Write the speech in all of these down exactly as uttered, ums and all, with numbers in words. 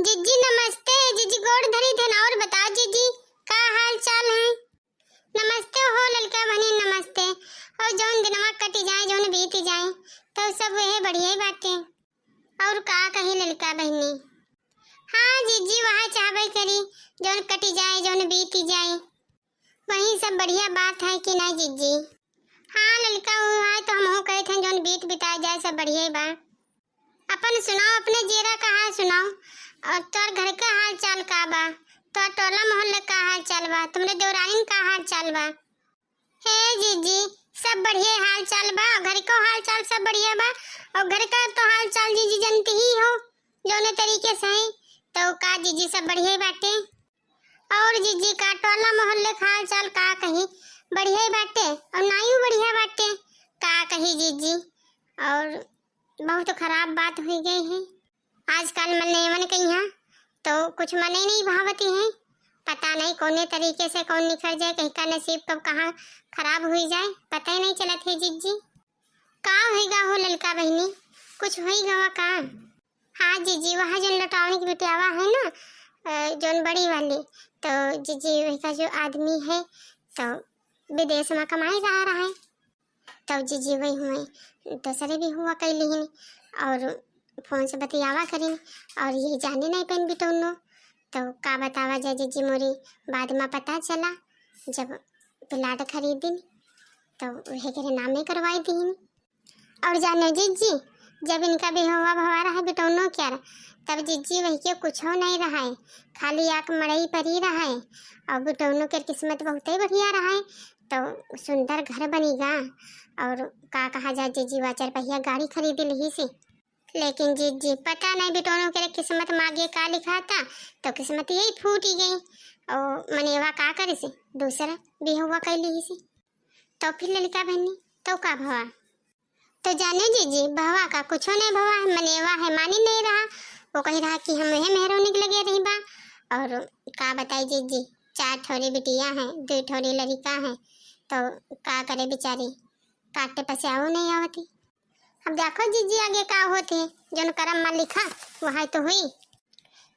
जिज्जी नमस्ते। जिज्जी गोड़ धरी थेन, और बताओ जिज्जी, का हाल चाल है? नमस्ते हो ललका बहिनी, नमस्ते। और जौन दिनवा कटी जाए, जौन बीती जाए, तो सब वह बढ़िया ही बाटे। और का कही ललका बहिनी? हाँ जिज्जी, वह चाहबे करी, जौन कटी जाए, जौन बीती जाए, वही सब बढ़िया बात है कि नहीं जिज्जी? हाँ ललका, वो है तो हमहू कहत हैं, जौन बीत बिता जाए, सब बढ़िया ही बा। अपन सुनाओ, अपने जेरा का हाल सुनाओ, और तोर घर का हाल चाल का बा, तोर टोला मोहल्ला का हाल चाल बा, तुमरे देवरानिन का हाल चाल बा? हे जिज्जी, सब बढ़िया हाल चाल बा, घर को हाल चाल सब बढ़िया बा, और घर का तो हाल चाल जिज्जी जानती ही हो, जौने तरीके से है, तो का जिज्जी सब बढ़िया बाटे? और जिज्जी का टोला मोहल्ले का हाल चाल का कही, बढ़िया ही बाटे, और नायू बढ़िया बाटे, का कही जिज्जी, और बहुत खराब बात हुई गई है। आजकल मनई मन के यहाँ तो कुछ मनई नहीं भावती है। पता नहीं कौने तरीके से कौन निखर जाए, कहीं का नसीब कब कहाँ खराब हुई जाए, पता ही नहीं चलत है जिज्जी। का होइगा हो ललका बहिनी, कुछ होइगा वा का? हाँ जिज्जी, वह जौन लुटावनी की बिटियावा है ना, अ, जौन बड़ी वाली, तो जिज्जी वही का जो आदमी है, तो विदेश में कमाए जा रहा है। तब जिज्जी वही हुए दूसरे भी हुआ कैली ही, और फोन से बतियावा करी, और ये जाने नहीं पेन बिटौनो। तो का बतावा जाए जिज्जी मोरी, बाद में पता चला जब प्लाट खरीदिन तो वह करे नामे करवाई दीन। और जाने जिज्जी, जब इनका बिहवा भवा रहा बिटौनो के, तब जिज्जी वही के कुछ नहीं रहा है, खाली आक मड़ई परी रहा है। और बिटौनो के किस्मत बहुत ही बढ़िया रहा है, तो सुंदर घर बनेगा। और का कहा जाए जिज्जी, वा चार पहिया गाड़ी खरीद ली से। लेकिन जिज्जी पता नहीं बिटौनो के किस्मत मागे का लिखा था, तो किस्मत यही फूट ही गई। और मनेवा का करे से दूसरा बिहवा कैली से। तो फिर ललका बहिनी, तो का भवा? तो जाने जिज्जी, भवा का कुछो नहीं भवा है, मनेवा है मानी नहीं रहा। वो कही रहा कि हम वह मेहरोनी के लगे रही बा। और का बताई जिज्जी, चार ठोरी बिटिया हैं, दो ठोरी लड़िका हैं, तो का करे बेचारी, काटे पसे आओ नहीं आवती। अब देखो जिज्जी आगे का होत है, जौन करम में लिखा वह तो हुई।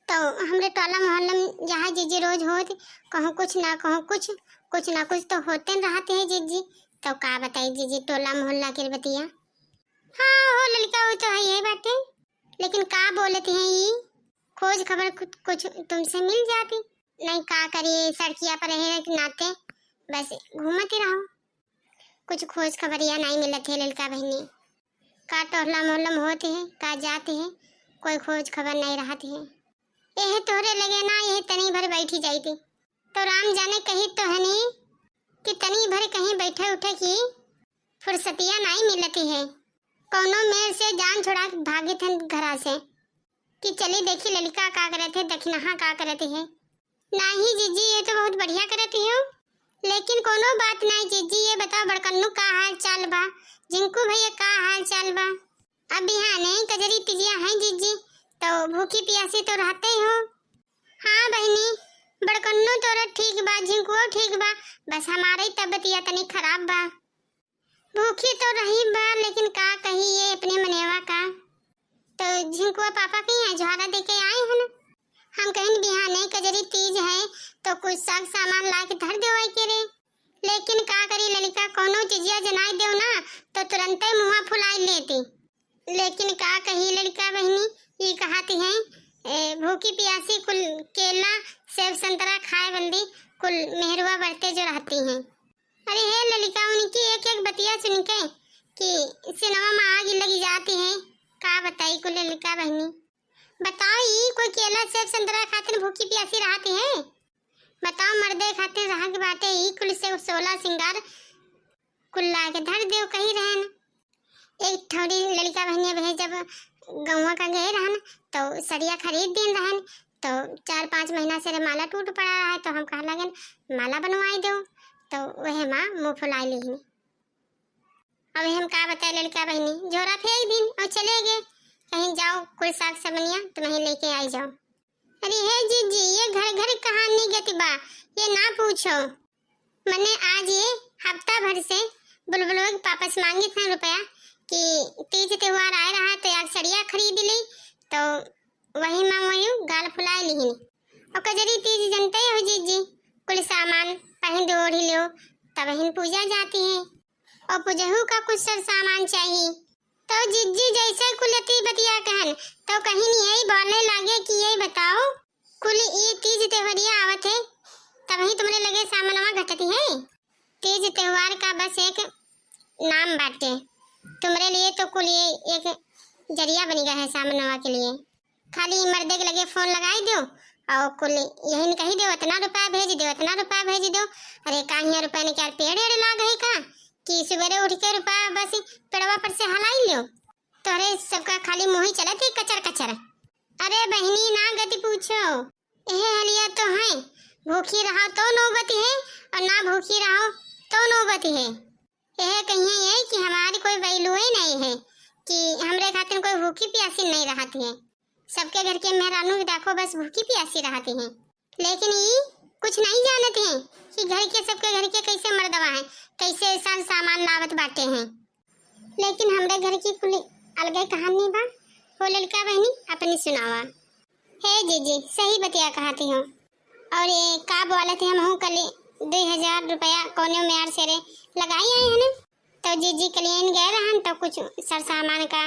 तो हमरे टोला मोहल्ला में जहाँ जिज्जी रोज होत, कहूँ कुछ ना कहूँ कुछ, कुछ ना कुछ तो होते रहते हैं जिज्जी। तो का बताई जिज्जी टोला मोहल्ला के बतिया। हाँ हो ललका, वो तो है ये बातें, लेकिन का बोलत हैं ये, खोज खबर कुछ, कुछ तुमसे मिल जाती। नहीं का करिए, सड़किया पर रहे के नाते बस घूमत ही रहो। कुछ खोज खबरिया नहीं मिलत है ललका बहिनी। का टोहला मोहल्ला में होत है, का जात है, कोई खोज खबर नहीं रहत है। यह तोहरे लगे ना, यह तनी भर बैठी जाई थी। तो राम जाने कही तो हनी कि तनी भर कहीं बैठे उठे की फुर्सतिया नहीं मिलती है। कौनो मेर से जान छुड़ा के भागित हन घरा से कि चली देखी ललिका का करत है, दखिनहा का करत है। नाही जिज्जी, ये तो बहुत बढ़िया करत हो, लेकिन कोनो बात नाही जिज्जी। ये बताओ बड़कन्नू का हाल चाल बा, झिंकू भैया का हाल चाल बा? अब बिहाने कजरी तिजिया है जिज्जी, तो भूखी पियासी तो रहते हो। हाँ बहिनी, बड़कन्नू तोरा ठीक बा, झिंकुओ ठीक बा, बस हमारे ही तबीयत तनी खराब बा। भूखी तो रही बा, लेकिन का कही ये अपने मनेवा का। तो झिंकुआ पापा के यहाँ झोरा दे के आए हैं ना। हम कहीं बिहाने कजरी तीज है, तो कुछ साग सामान ला के धर देवाई के रे। लेकिन का करी ललिका, कोनो चीजिया जनाई देव ना, तो तुरंते मुँहा फुलाई लेती। लेकिन का कही ललिका बहिनी, ई कहती हैं, ए, भूखी पियासी कुल केला, सेब, संतरा खाए बंदी, कुल मेहरुआ बढ़ते जो रहती हैं। अरे हे ललिका, उनकी एक एक बतिया सुन के कि सिनवा में आग लगी जाती है। का बताई कुल ललिका बहिनी, बताओ ई कोई केला सेब संतरा खातिर भूखी पियासी रहती है? बताओ मर्दे खातिर रहा के बाटे ई कुल से सोला सिंगार कुल ला के धर देव कही रहन। एक ठौरी ललिका बहनिया बहे जब गौवा का गए रहन तो सड़िया खरीद दिन रहन, तो चार पाँच महीना से रे माला टूट पड़ा रहा है, तो हम कहा लगन माला बनवाई दो, तो वह माँ मुँह फुलाई ली। अब हम का बताए ललिका बहनी, झोरा फेंक दिन और चले गए, कहीं जाओ कुल साग सबनिया तुम्हें लेके आई जाओ। अरे हे जीजी, ये घर घर कहानी गति बा, ये ना पूछो। मने आज ये हफ्ता भर से बुलबुलवा के पापा से मांगी था रुपया कि तीज त्योहार आए रहा तो यार सड़िया खरीद ली, तो वही माँ वही गाल और कजरी तीज जनते हो जिज्जी, कुल सामान पहिन ओढ़ी लो, तब हिन पूजा जाती है। और पूजहू का कुछ सर सामान चाहिए। तो जिज्जी जैसे कुल अति बतिया कहन, तो कहीं नहीं यही बोले लागे कि यही बताओ, कुल ई तीज त्योहरिया आवत है, तब ही तुमरे लगे सामनवा घटती है। तीज त्योहार का बस एक नाम बाटे, तुमरे लिए तो कुल ये एक जरिया बन गया है सामनवा के लिए। खाली मर्दे के लगे फोन लगाई दो और कुल यही कही दो, "इतना रुपया भेज दो, इतना रुपया भेज दो।" अरे, का हियाँ रुपया ने क्या पेड़ एड़ लाग है का कि सुबेरे उठ के रुपया बस पेड़वा पर से हलाई लो? तोहरे सबका खाली मुँह ही चलत ही कचर कचर। अरे बहिनी, ना गति पूछो, एहे हलिया तो है, भूखी रहो तो नौबती है और ना भूखी रहो तो नौबती है। यह कहिए ये कि हमारी कोई value ही नहीं है, कि हमरे खातिर कोई भूखी प्यासी नहीं रहती है। सबके घर के मेहरानू देखो बस भूखी प्यासी रहती हैं, लेकिन ई कुछ नहीं जानती हैं कि घर के, सबके घर के कैसे मर्दवा हैं, कैसे सर सामान लावत बाटे हैं। लेकिन हमरे घर की कुल अलगे कहानी बा। हो ललका बहनी, अपनी सुनावा। हे जीजी, सही बतिया कहती हो। और ये का बोलत है, हमहू कल दुई हजार रुपया कौनो मेर से रे लगाई आए हन। तो जीजी कलियन गए रहन तो कुछ सर सामान का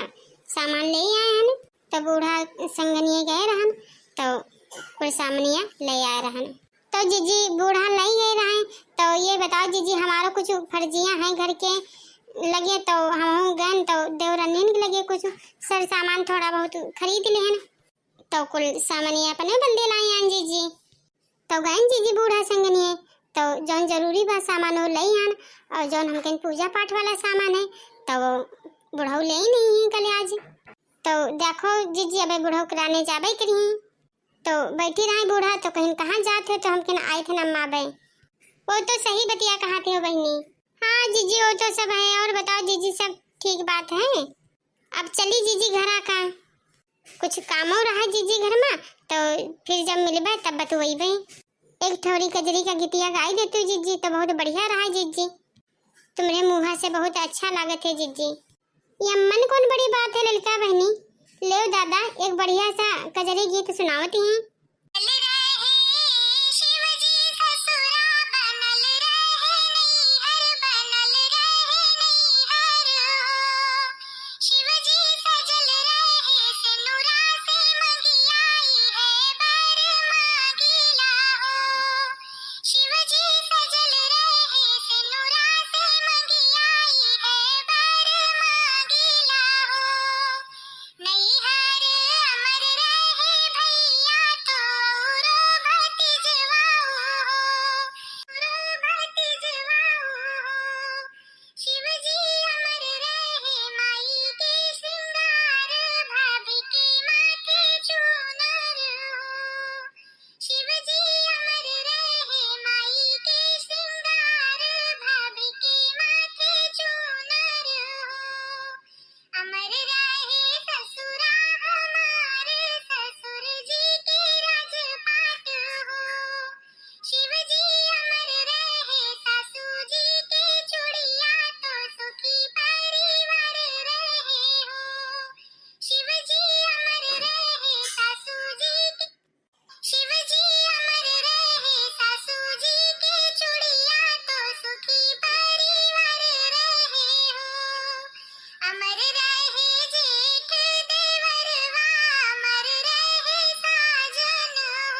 सामान ले आए हन। तो बूढ़ा संगनिये गए रहन तो कुल सामनिया ले आए रहन। तो जीजी बूढ़ा ले गए रहन। तो ये बताओ जीजी, हमारो कुछ फर्जिया हैं घर के लगे, तो हमहू गए तो देवरनियन के लगे कुछ सर सामान थोड़ा बहुत खरीद लेहन। तो कुल सामनिया अपने बदे लाई आन जीजी। तो गयन जीजी बूढ़ा संगनिये, तो जौन जरूरी बा सामान वो लई आन, और जौन हमके पूजा पाठ वाला सामान है, तो वो बुढ़ऊ ले ही नहीं है कल आज। तो देखो जीजी, अबे बुढ़ऊ कराने जाबे करी, तो बैठी रहे बूढ़ा, तो कहीं कहाँ जात है, तो हमके ना आए थे ना माँ बे। वो तो सही बतिया कहा थे हो बहनी। हाँ जीजी, वो तो सब है। और बताओ जीजी, सब ठीक बात है? अब चली जीजी घरा का, कुछ कामो रहा जीजी घर में, तो फिर जब मिलबे तब बतुएबे। एक ठौरी कजरी का गीतिया गाई देतू जीजी, तो बहुत बढ़िया रहा जीजी, तुमरे मुँह से बहुत अच्छा लागत है जीजी। ये मन कौन बड़ी बात है ललका बहनी, लेव दादा एक बढ़िया सा कजरी गीत सुनावत ही। बनल रहे शिव जी ससुरा, बनल रहे नैहर, बनल रहे नैहर हो। शिव जी सजल रहे सेनुरा से, मंगिया इहे बर मांगिला हो। शिव जी सजल रहे सेनुरा से, मंगिया इहे बर मांगिला हो। नैहर अमर रहे भैया तोरो भतीजवा हो, तोरो भतीजवा हो। शिव जी अमर रहे माई के श्रृंगार, भाभी के माथे चूनर हो। शिव जी अमर रहे माई के श्रृंगार, भाभी के माथे चूनर हो। अमर रहे ससुरा हमार, ससुर जी के राजपाट हो। शिव जी अमर रहे सासू जी के चूड़िया, तो सुखी परिवार रहे हो। शिव जी अमर रहे सासू जी के शिव जी अमर रहे सासू जी के चूड़िया, तो सुखी परिवार रहे हो। अमर रहे जेठ देवरवा, अमर रहे साजन हो।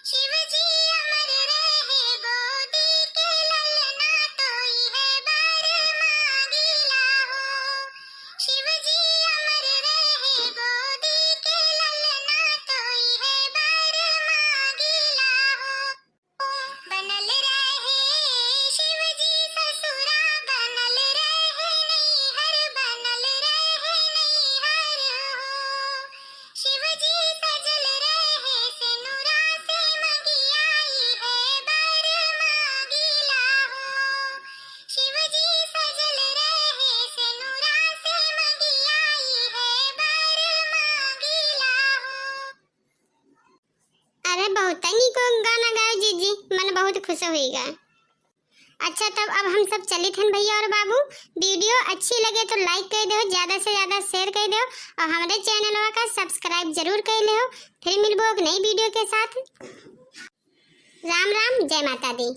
शिव जी अमर रहे गोदी के ललना, तो इहे बर मांगिला हो। शिव जी अमर रहे गोदी के ललना, तो इहे बर मांगिला हो। बनल रहे शिव जी ससुरा, बनल रहे नैहर, बनल रहे नैहर हो। शिव जी सजल रहे सेनुरा से, मंगिया इहे बर मांगिला हो। शिव जी सजल रहे सेनुरा से, मंगिया इहे बर मांगिला हो। अरे बहुत नीक गाना गायो जीजी, मन बहुत खुश होइगा। अच्छा, तब अब हम सब चलित हन भइया और बाबू। वीडियो अच्छी लगे तो like कइ देहो, ज्यादा से ज्यादा share कइ देहो और हमरे चैनलवा का subscribe जरूर कइ लेहो। फिर मिलबो एक नई वीडियो के साथ। राम राम, जय माता दी।